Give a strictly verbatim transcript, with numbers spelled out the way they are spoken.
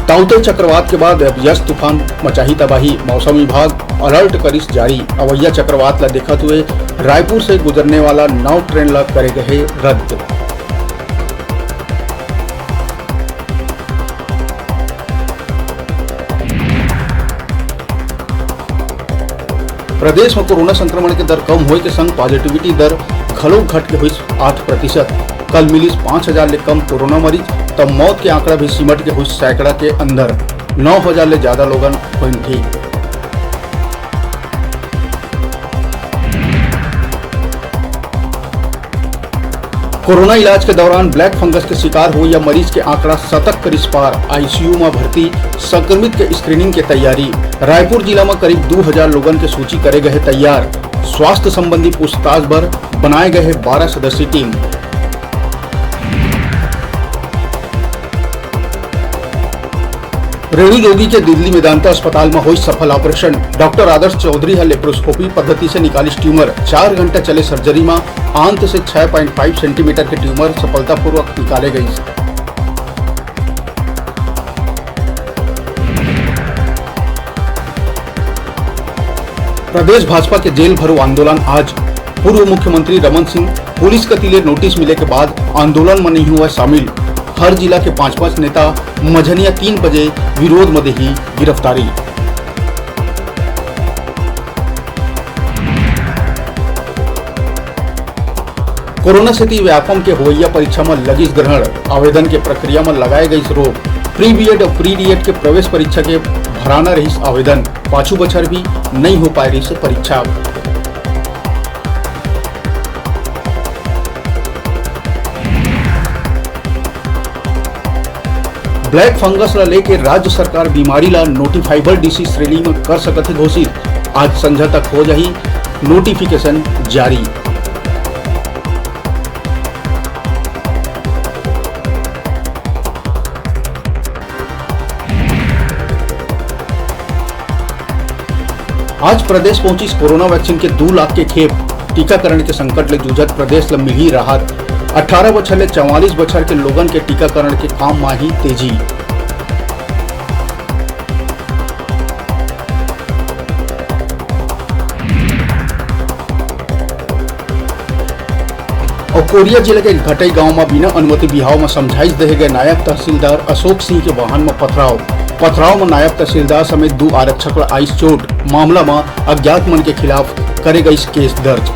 ताउते चक्रवात के बाद अब यस तूफान मचाही तबाही, मौसम विभाग अलर्ट करिस जारी। अवैया चक्रवात ला देखत हुए रायपुर से गुजरने वाला नौ ट्रेन ला करे गए रद्द। प्रदेश में कोरोना संक्रमण के दर कम होए के संग पॉजिटिविटी दर घलो घट के होइस आठ प्रतिशत। कल मिलिस पाँच हजार ले कम कोरोना मरीज, तब मौत के आंकड़ा भी सिमट के होइस सैकड़ा के अंदर। नौ हजार ले ज्यादा लोगन होइन ठीक। कोरोना इलाज के दौरान ब्लैक फंगस के शिकार होइया मरीज के आंकड़ा शतक करिस पार। आईसीयू म भर्ती संक्रमित के स्क्रीनिंग के तैयारी। रायपुर जिला म करीब दू हजार लोगन के सूची करे गए हे तैयार। स्वास्थ्य संबंधी पूछताछ बर बनाए गए हे बारह सदस्यीय टीम। रेणु जोगी के दिल्ली मेदांता अस्पताल म होइस सफल ऑपरेशन। डॉक्टर आदर्श चौधरी ह लेप्रोस्कोपी पद्धति से निकालिस ट्यूमर। चार घंटा चले सर्जरी म आंत से छह पॉइंट पाँच सेंटीमीटर के ट्यूमर सफलतापूर्वक निकाले गइस। प्रदेश भाजपा के जेल भरो आंदोलन आज। पूर्व मुख्यमंत्री रमन सिंह पुलिस कति ले नोटिस मिले के बाद आंदोलन म नहीं हुआ शामिल। हर जिला के पांच-पांच नेता मझनिया तीन बजे विरोध म देही गिरफ्तारी। कोरोना सेती व्यापम के होवइया परीक्षा म लगिस ग्रहण, आवेदन के प्रक्रिया म लगाए गइस रोक। प्री बीएड अउ प्री डीएड के प्रवेश परीक्षा के भराना रहिस आवेदन, पाछू बछर भी नइ हो पाए रहिस परीक्षा। ब्लैक फंगस ला लेके राज्य सरकार बीमारी ला नोटिफाइबल डिसीज श्रेणी म कर सकत हे घोषित। आज संझा तक हो जाही नोटिफिकेशन जारी। आज प्रदेश पहुंचिस कोरोना वैक्सीन के दू लाख के खेप। टीकाकरण के संकट ले जूझत प्रदेश ल मिलही राहत। अठारह बछर ले चवालीस बछर के लोगन के टीकाकरण के काम म आही तेजी। अउ कोरिया जिला के घटई गांव म बिना अनुमति बिहाव म समझाइश देहे गए नायब तहसीलदार अशोक सिंह के वाहन म पथराव। पथराव म नायब तहसीलदार समेत दू आरक्षक ल आइस चोट। मामला म अज्ञात मन के खिलाफ करे गइस केस दर्ज।